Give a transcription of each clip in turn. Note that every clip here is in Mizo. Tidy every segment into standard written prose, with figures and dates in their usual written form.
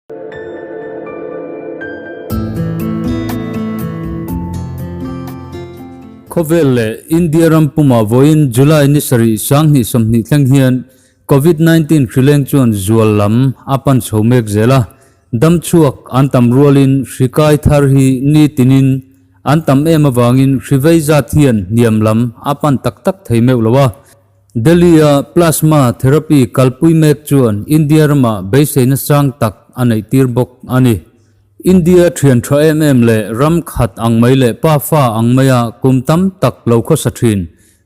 Khawvel leh India ram pumah vawiin July ni sarih 2020 thleng hian Covid 19 hrileng chuan zual lam a pan chho mek zel a, dam chhuak an tam rualin hri kai thar hi ni tinin an tam em avangin hri vei zat hian hniam lam a pan tak tak thei meuh lo a. Delhi-a plasma therapy kalpui mek chuan India ramah beiseina sang tak a neih tir bawk a ni. India thian tha em em leh ram khat ang mai leh pa fa ang maia kum tam tak lo khawsa thin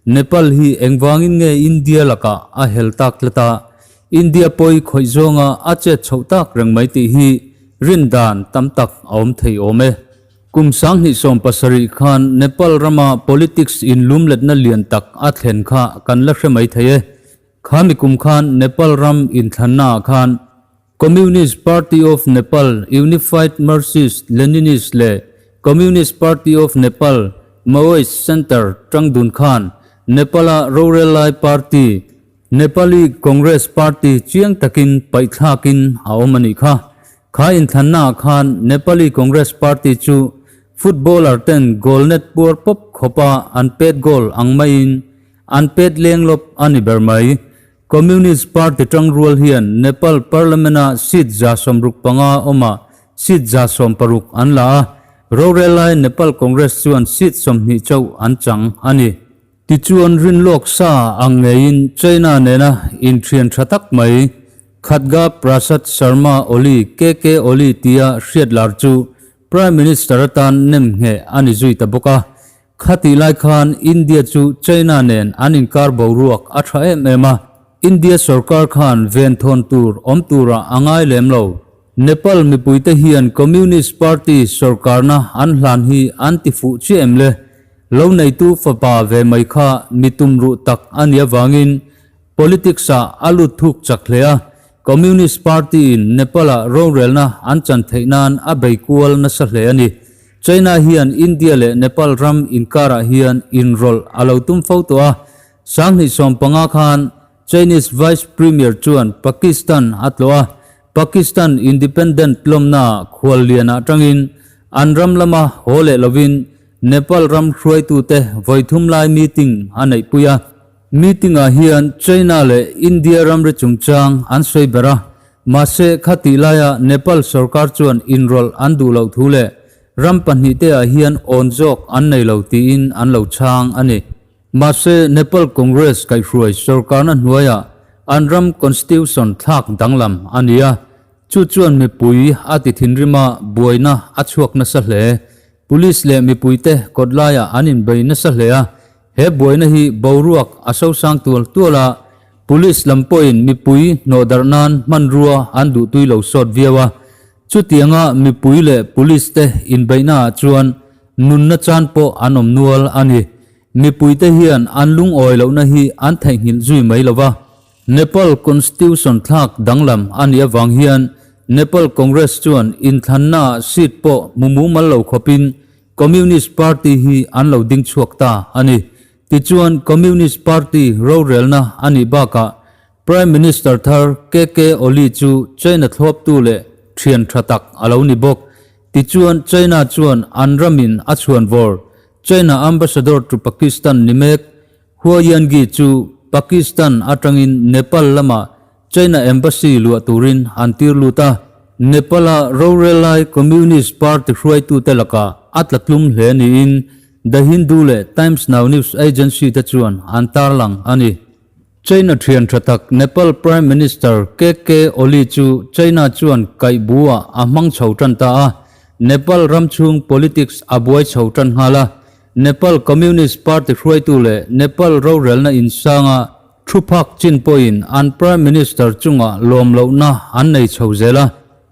Nepal hi engvangin nge India lakah a hel tak tlat a, India pawi khawih zawnga a chet chhoh tak reng mai tih hi rindan tam tak a awm thei awm e. Kum 2017 khan Nepal rama politics inlumletna lian tak a thlen kha kan la hre mai thei e. Khami kum khan Nepal ram inthlannaah khan Communist Party of Nepal, Unified Marxist Leninist leh Communist Party of Nepal, Maoist Centre tangdun khan Nepal-a rorel lai party, Nepali Congress Party chiang takin paihthlakin a awm a nih kha. Kha inthlannaah khan Nepali Congress Party chu footballer ten goal net puar pawp khawpa an pet goal ang maiin an pet leng lawp a ni ber mai. Communist Party tangrual hian Nepal Parliament-a seat 65 awmah seat 16 an la a, rorel lai Nepal Congress chuan seat 20 chauh an chang a ni. Tichuan rinlawk sa ang ngeiin China nena inthian tha tak mai Khadga Prasad Sharma Oli, KK Oli tia hriat lar chu Prime Minister atan nem ngheh a ni zui ta bawk a. Khatih lai khan India chu China nen an inkar boruak a tha em em a, India sorkar khan venthawn tur awm turah a ngai lem lo. Nepal mipuite hian Communist Party sorkarna an hlan hi an ti fuh chiah em le? Lo neitu fapa ve mai kha mi tumruh tak a nih avangin politics-ah a lut thuk chak hle a, Communist Party-in Nepal-ah rorelna an chan theih nan a bei kual nasa hle a ni. China hian India leh Nepal ram inkarah hian inrawlh a lo tum fo tawh a, 2015 khan Chinese Vice Premier chuan Pakistan a tlawh a, Pakistan Independent lawmnaah khual lianah tangin an ram lama haw leh lovin Nepal ram hruaitute vawi thum lai meeting a neihpui a. Meeting-ah hian China leh India ramri chungchang an sawi ber a, mahse khatih laia Nepal sorkar chuan inrawlh an duh loh thu leh ram pahnihte-ah hian awn zawk an nei lo tiin an lo chhang a ni. Mahse, Nepal Congress kaihhruai sorkarna hnuaiah an ram constitution thlak danglam a ni a, chu chuan mipui a ti thinrim a, buaina a chhuak nasa hle. Police leh mipuite kawt laiah an inbei nasa hle a, he buaina hi boruak a sosang tual tual a, police lam pawhin mipui hnawhdarh nan hmanrua an duhtui lo sawt viau a. Chutianga mipui leh police te inbeihnaah chuan nunna chan pawh an awm nual a ni. Mipuite hian an lungawi lohna hi an theihnghilh zui mai lo va, Nepal Constitution thlak danglam a nih avang hian Nepal Congress chuan inthlannaah seat pawh hmu mumal lo khawpin Communist Party hi an lo ding chhuak ta a ni. Tichuan Communist Party rorelna a nih bakah Prime Minister thar KK Oli chu China thlawptu leh thian tha tak a lo ni bawk. Tichuan China chuan an ramin a chhuan vawr China Ambassador to Pakistan ni mek Hua Yangi chu Pakistan atangin Nepal lamah China Embassy luah turin an tir lut a, Nepal-a rorel lai Communist Party hruaitute lakah a tla tlum hle niin The Hindu leh Times Now News Agency te chuan an tarlang a ni. China thian tha tak Nepal Prime Minister KK Oli chu China chuan kaihbu-ah a hmang chho tan ta a, Nepal ram chhung politics a buai chho tan nghal a. Nepal Communist Party hruaitu leh Nepal rorelna insanga thu phak chin pawhin an Prime Minister chungah lawm lohna an nei chho zel a.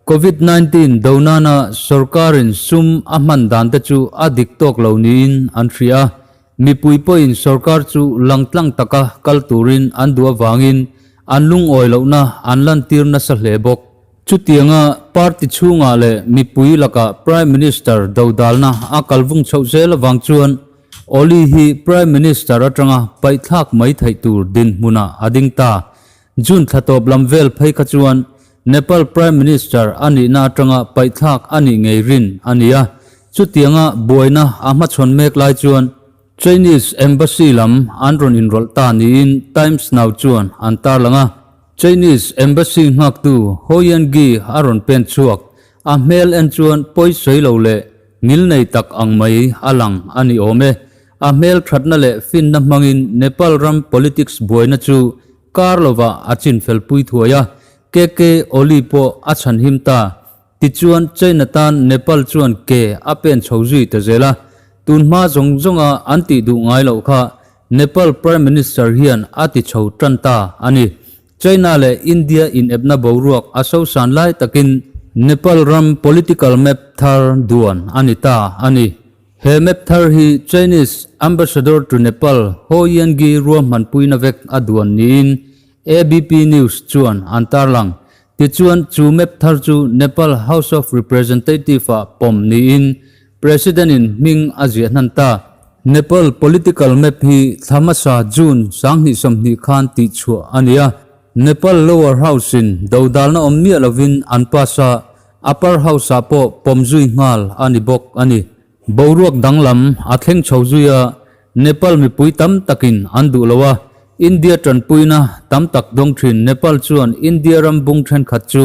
Covid 19 do nana sorkarin sum a hman dan te chu a dik tawk lo niin an hria a. Mipui pawhin sorkar chu langtlang taka kal turin an duh avangin an lungawi lohna an lantir nasa hle bawk. Chutianga party chhungah leh mipui lakah Prime Minister dodalna a kal vung chhoh zel avang chuan Oli hi Prime Minister atanga paihthlak mai theih tur dinhmunah a ding ta. June thla tawp lam vel phei kha chuan. Nepal Prime Minister a nihna atanga paihthlak a nih ngei rin a ni a. Chutianga buaina a hmachhawn mek lai chuan Chinese Embassy lam an rawn inrawlh ta niin Times Now chuan an tarlang a. Chinese Embassy nghaktu Ho Yan-gi a rawn pen chhuak. A hmel en chuan pawi sawi lo leh ngil nei tak ang mai a lang a ni awm e. A hmel thatna leh finna hmangin Nepal ram politics buaina chu kar lovah a chinfel pui thuai a, KK Oli pawh a chhanhim ta. Tichuan China tan Nepal chuan ke a pen chho zui ta zel a, tun hma zawng zawnga an tih duh ngai loh kha Nepal Prime Minister hian a ti chho tan ta a ni. China leh India inepna boruak a sosan lai takin Nepal ram political map thar duan a ni ta a ni. He map thar hi Chinese Ambassador to Nepal Ho Yangi ruahmanpuina vek a duan niin ABP News chuan an tarlang. Tichuan chu map thar chu Nepal House of Representative-ah pawm niin President-in hming a ziah hnan ta. Nepal political map hi thla hmasa June 2020 khan tihchhuah a ni a. Nepal Lower House-in dodalna awm miah lovin an pass a, Upper House-ah pawh pawm zui nghal a ni bawk a ni. Boruak danglam a thleng chho zui a, Nepal mipui tam takin an duh lo a, India tanpuina tam tak dawng thin Nepal chuan India ram bung thenkhat chu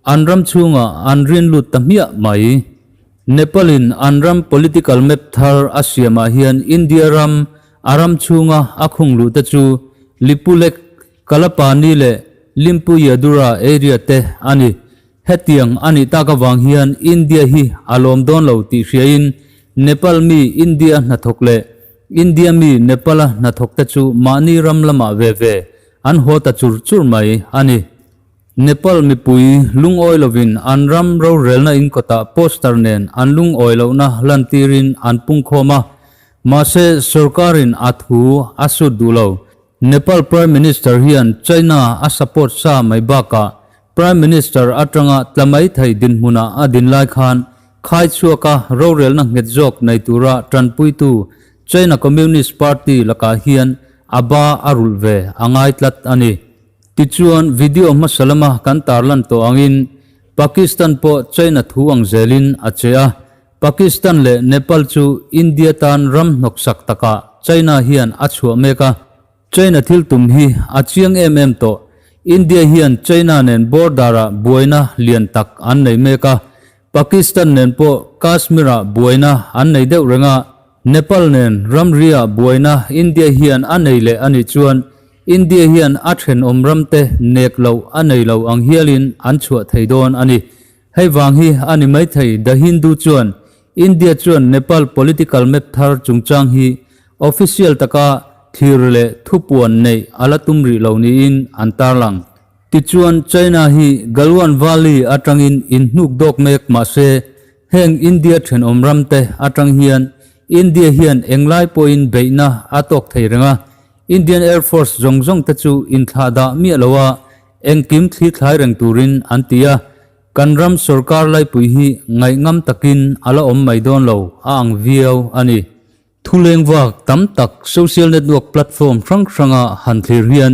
an ram chhungah an rin lut ta hmiah mai. Nepal-in an ram political map thar a siamah hian India ram a ram chhunga a khung luh te chu Lipulek, Kalapani leh Limpuyadura area te a ni. Hetiang a nih tak avang hian India hi a lawm dawn lo tih hriain Nepal mi India hnathawk leh India mi Nepal-a hnathawk te chu mahni ram lamah ve ve an haw ta chur chur mai a ni. Nepal mipui lungawi lovin an ram rorelna in kawtah poster nen an lungawi lohna lantirin an pungkhawm a, mahse sorkarin a thu a sut duh lo. Nepal Prime Minister hian China a support sa mai bakah Prime Minister atanga tla mai thei dinhmunah a din lai khan khai chhuaka rorelna nghet zawk nei tura tanpuitu China Communist Party lakah hian a ba a rulh ve a ngai tlat a ni. Tichuan, video hmasa lama kan tarlan tawh angin Pakistan pawh China thu ang zelin a che a, Pakistan leh Nepal chu India tan ram hnawksak takah China hian a chhuah mek a, China thil tum hi a chiang em em tawh. India hian China nen border-ah buaina lian tak an nei mek a, Pakistan nen pawh Kashmir-ah buaina an nei deuh reng a, Nepal nen ramri-ah buaina India hian a nei leh a nih chuan India hian a thenawm ramte nek loh a nei lo ang hialin an chhuah thei dawn a ni. Hei vang hi a ni maithei The Hindu chuan India chuan Nepal political map thar chungchang hi official taka thlir leh thupuan neih a la tum rih lo niin an tarlang. Tichuan China hi Galwan Valley atangin inhnuk dawk mek mahse heng India thenawm ramte atang hian India hian englai pawhin beihna a tawk thei reng a, Indian Air Force zawng zawng te chu inthlah dah miah lo a engkim thli thlai reng turin an ti a, kan ram sorkar laipui hi ngaihngam takin a la awm mai dawn lo a ang viau a ni. Thuleng vak tam tak social network platform hrang hranga han thlir hian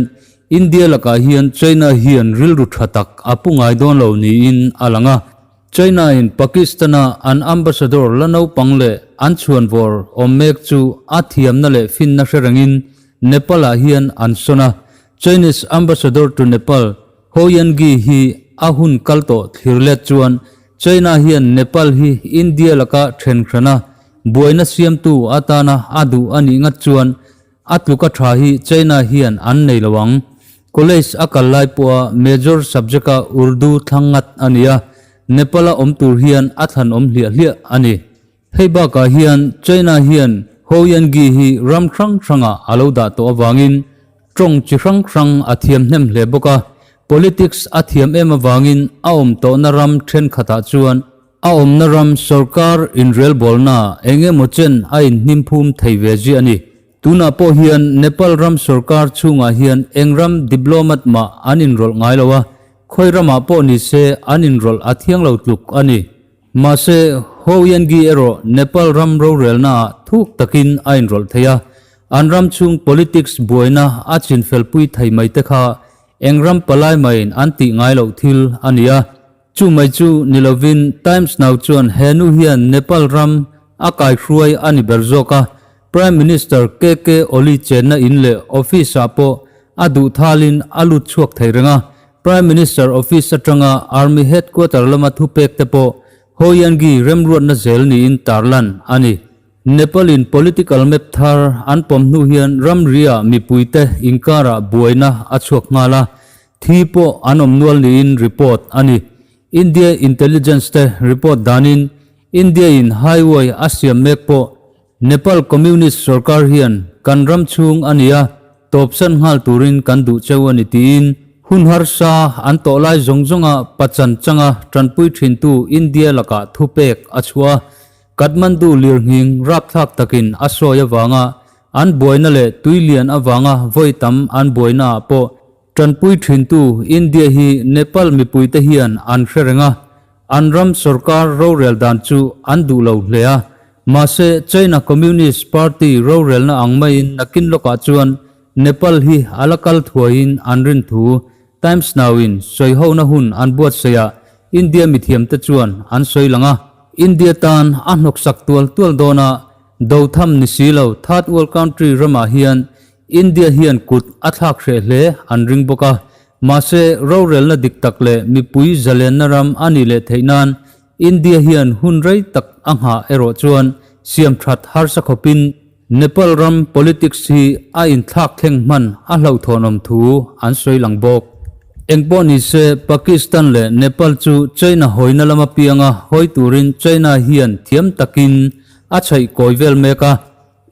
India lakah hian China hian rilru tha tak a pu ngai dawn lo niin a lang a. China-in Pakistan-a an ambassador la naupang leh an chhuanvawr awm mek chu a thiamna leh finna hre rengin Nepal-ah hian an sawn a. Chinese ambassador to Nepal Ho Yangi hi a hun kal tawh thlir let chuan China hian Nepal hi India laka then hran a, buaina siamtu atana a duh a nih ngat chuan a tluka tha hi China hian an nei lo ang. College a kal lai pawha major subject-a Urdu thlang ngat a ni a, Nepal-a awm tur hian a thlan awm hliah hliah a ni. Hei bakah hian China hian Ho Yangi hi ram hrang hrangah a lo dah tawh avangin tawng chi hrang hrang a thiam hnem hle bawk a, politics a thiam em avangin a awm tawhna ram thenkhatah chuan a awmna ram sorkar inrelbawlna eng emaw chen a inhnim phum thei ve ziah a ni. Tunah pawh hian Nepal ram sorkar chhungah hian eng ram diplomat mah an inrawlh ngai lo a, khawi ramah pawh ni se an inrawlh a thiang lo tluk a ni. Mahse, Ho Yangi erawh Nepal ram rorelnaah thuk takin a inrawlh thei a, an ram chhung politics buaina a chinfelpui thei mai te kha Eng ram palai maiin an tih ngai loh thil a ni a. Chu mai chu ni lovin Times Now chuan he nu hian Nepal ram a kaihruai a ni ber zawk a, Prime Minister KK Oli chenna in leh office ah pawh a duh thalin a lut chhuak thei reng a, Prime Minister office atanga Army headquarter lama thupek te pawh Hoyangi remruatna zel niin tarlan a ni. Nepal in political map thar an pawm hnu hian ramri-ah mipuite inkarah buaina a chhuak nghal a, thi pawh an awm nual niin report a ni. India intelligence te report danin India in highway a siam mek pawh Nepal Communist sorkar hian kan ram chhung a nia tawpsan nghal turin kan duh cheu a ni tiin hun harsa an tawh lai zawng zawnga pachan changa tanpui thintu India lakah thupek a chhuah a. Kathmandu lirnghing rapthlak takin a sawi avanga an buaina leh tuilian avanga vawi tam an buaina ah pawh tanpui thintu India hi Nepal mipuite hian an hre reng a, an ram sorkar rorel dan chu an duh lo hle a. Mahse, China Communist Party rorelna ang maiin nakin lawkah chuan Nepal hi a la kal thuaiin an rin thu Times Now in sawihona hun an buatsaihah India mithiamte chuan an sawi lang a. India tan a hnawksak tual tual dawn a, do tham ni si lo third world country ramah hian India hian kut a thlak hreh hle an ring bawk a. Mahse, rorelna dik tak leh mipui zalenna ram a nih leh theih nan India hian hun rei tak a nghah erawh chuan siam that harsa khawpin Nepal ram politics hi a inthlak thleng hman a hlauhthawnawm thu an sawi lang bawk. Engpawh ni se, Pakistan leh Nepal chu China hawina lama pianga hawi turin China hian thiam takin a chhaih kawi vel mek a.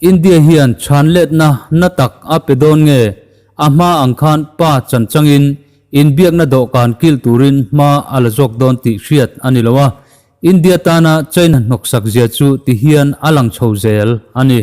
India hian chhan letna na tak a pe dawn nge? A hma ang khan pa chan changin inbiakna dawhkan kil turin hma a la zawk dawn tih hriat a ni lo a. India tana China hnawksak zia chu ti hian a lang chho zel a ni.